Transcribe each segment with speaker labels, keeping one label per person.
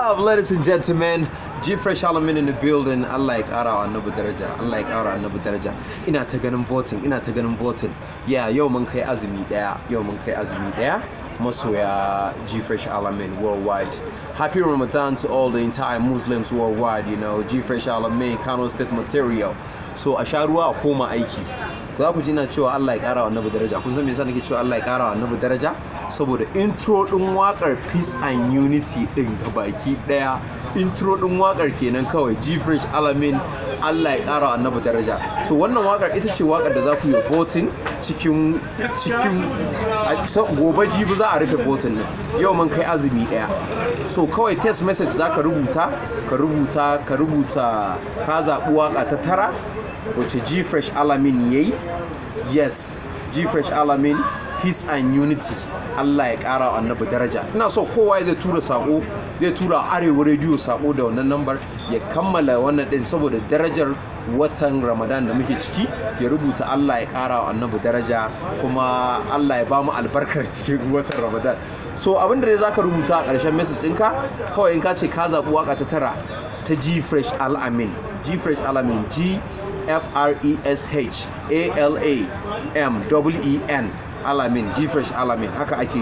Speaker 1: Up, ladies and gentlemen? G Fresh Alamin in the building. Allah ya kara wa Annabi daraja. Allah ya kara wa Annabi daraja. Ina ta ganin voting, ina ta ganin voting. Yeah, yau mun kai azumi daya. Yau mun kai azumi daya. Masoya G Fresh Alamin worldwide. Happy Ramadan to all the entire Muslims worldwide. G Fresh Alamin, Kano State material. So a sha ruwa a koma aiki. Za ku ji na cewa Allah ya kara wa Annabi daraja. Kun san me yasa nake cewa Allah ya kara wa Annabi daraja? Saboda intro din wakar Peace and Unity din gabaki daya, intro din wakar kenan kawai, G Fresh Alamin, Allah ya kara wa Annabi daraja. So wannan wakar ita ce wakar da za ku yi voting cikin gobe jibi za a rufe voting din. Yau mun kai azumi daya. So kawai text message za ka rubuta, ka rubuta, ka rubuta ka zaɓi waka ta tara wacce G Fresh Alamin yayi. Yes, G Fresh Alamin, Peace and Unity, Allah ya kara wa Annabi daraja. Ina so kowa zai tura sako, zai tura Arewa Radio sako da wannan nambar, ya kammala wannan din saboda darajar watan Ramadan da muke ciki, ya rubuta Allah ya kara wa Annabi daraja, kuma Allah ya ba mu albarkar cikin watan Ramadan. So abin da zaka rubuta a ƙarshen message ɗinka kawai, in ka ce ka zaɓi waka ta tara ta G Fresh Alamin, G Fresh Alamin, G F R E S H A L A M W E N, Alamin, G Fresh Alamin, haka ake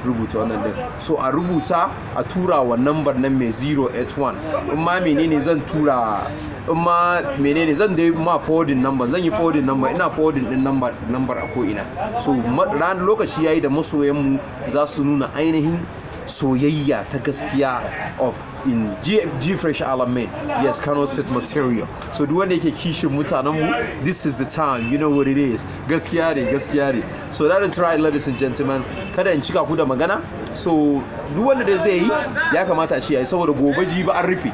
Speaker 1: rubuta wannan din. So a rubuta a tura wa number nan mai 081. In ma menene zan tura, in ma menene zan dai ma forwarding number, zan yi forwarding number, ina forwarding din number a ko ina. So ran lokaci yayi da masoyan mu za su nuna ainihin soyayya ta gaskiya of in G, G Fresh Alamin. Yes, Kano State material. So duk wanda yake kishin mutanen mu, this is the time, you know what it is. Gaskiya ne, gaskiya ne. So that is right, ladies and gentlemen. Kada in cika ku da magana. So duk wanda dai zai yi, ya kamata a ce yayi, saboda gobe jibi an rufe.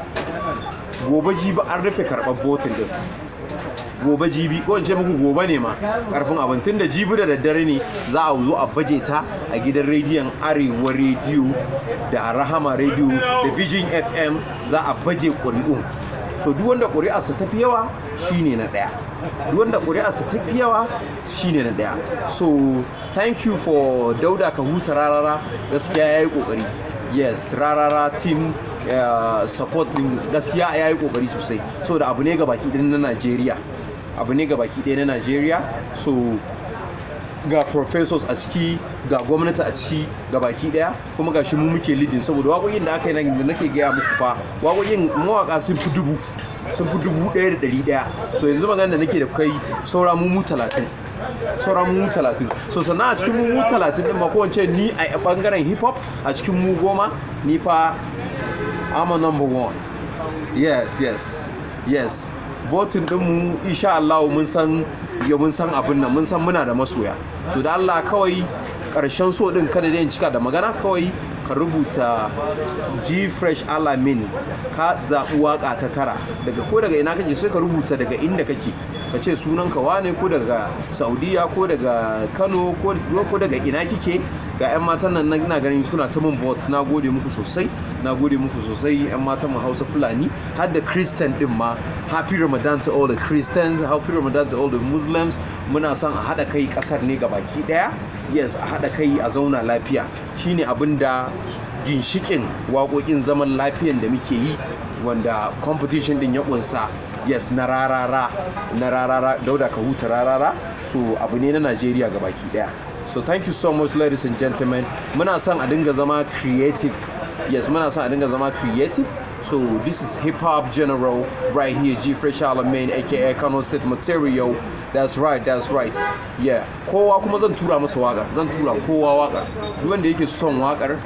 Speaker 1: Gobe jibi an rufe karɓar voting din. Gobe jibi, ko in ce muku gobe ne ma karfin abin, tun da jibi da daddare ne za a zo a baje ta a gidan rediyon Arewa Rediyo da Rahama Rediyo da Vision FM, za a baje ƙuri'un. So duk wanda ƙuri'arsa ta fi yawa shine na ɗaya. Duk wanda ƙuri'arsa ta fi yawa shine na ɗaya. So thank you for Dauda Kahuta Rarara, gaskiya yayi kokari. Yes, Rarara team, support din gaskiya yayi kokari sosai, saboda abu ne ga baki ɗin na Najeriya, abu ne ga baki ɗaya na Najeriya. So ga professors a ciki, ga gwamnati a ciki ga baki ɗaya, kuma ga shi mu muke leading, saboda waƙoƙin da aka yi nan da nake gaya muku fa, waƙoƙin mawaƙa sun fi dubu, sun fi 1,100. So yanzu magana da nake da kai, saura mu 30, saura mu 30. So sannan a cikin mu 30 din ma, ko wance ni a bangaren hip hop, a cikin mu 10, ni fa I'm a number one. Yes, voting din mu, insha Allah mun san ya, mun san abin nan, mun san muna da masoya. So da Allah kawai karshen so din, kada dai in cika da magana, kawai ka rubuta G Fresh Alamin, ka zaɓi waka ta tara, daga ko daga ina kake, sai ka rubuta daga inda kake, ka ce sunan ka wane, ko daga Saudiya, ko daga Kano, ko daga ina kike. Ga 'yan matan nan ina ganin kuna ta mun vote, na gode muku sosai, na gode muku sosai, 'yan matan mu Hausa Fulani, har da Christian din ma. Happy Ramadan to all the Christians, happy Ramadan to all the Muslims. Muna son a haɗa kai ƙasar ne gabaki ɗaya. Yes, a haɗa kai a zauna lafiya shine abin da ginshikin waƙoƙin zaman lafiyan da muke yi, wanda competition din ya ƙunsa. Yes, na Rarara, na Rarara, Dauda Kahuta Rarara. So abu ne na Najeriya gabaki ɗaya. So thank you so much, ladies and gentlemen. Muna son a dinga zama creative. Yes, muna son a dinga zama creative. So this is Hip Hop General right here, G Fresh Alamin, aka Kano State material. That's right, that's right. Yeah, kowa kuma zan tura masa waka, zan tura kowa waka. Duk wanda yake son wakar,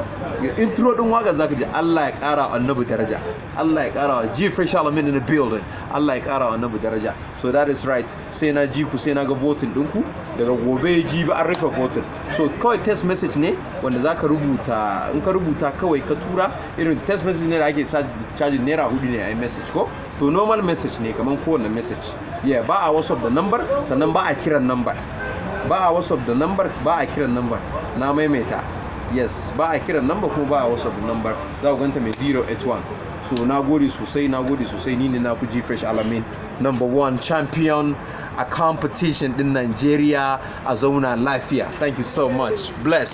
Speaker 1: intro din wakar zaka ji Allah ya kara Annabi daraja, Allah ya kara wa G Fresh Alamin in the building, Allah ya kara wa Annabi daraja. So that is right. Sai na ji ku, sai na ga voting ɗinku. Daga gobe jibi an rufe voting. So kawai text message ne wanda zaka rubuta, in ka rubuta kawai ka tura, irin text message ne da ake sa cajin ₦4 ne a yi message, ko to normal message ne kamar kowane message. Yeah, ba a WhatsApp da number, sannan ba a kiran number. Ba a WhatsApp da number, ba a kiran number. Na maimaita. Yes, ba a kiran number kuma ba a WhatsApp da number. Za ku ganta mai 081. So na gode sosai, na gode sosai. Ni ne na ku G Fresh Alamin, number one champion a competition din Nigeria, a zauna lafiya. Thank you so much. Bless.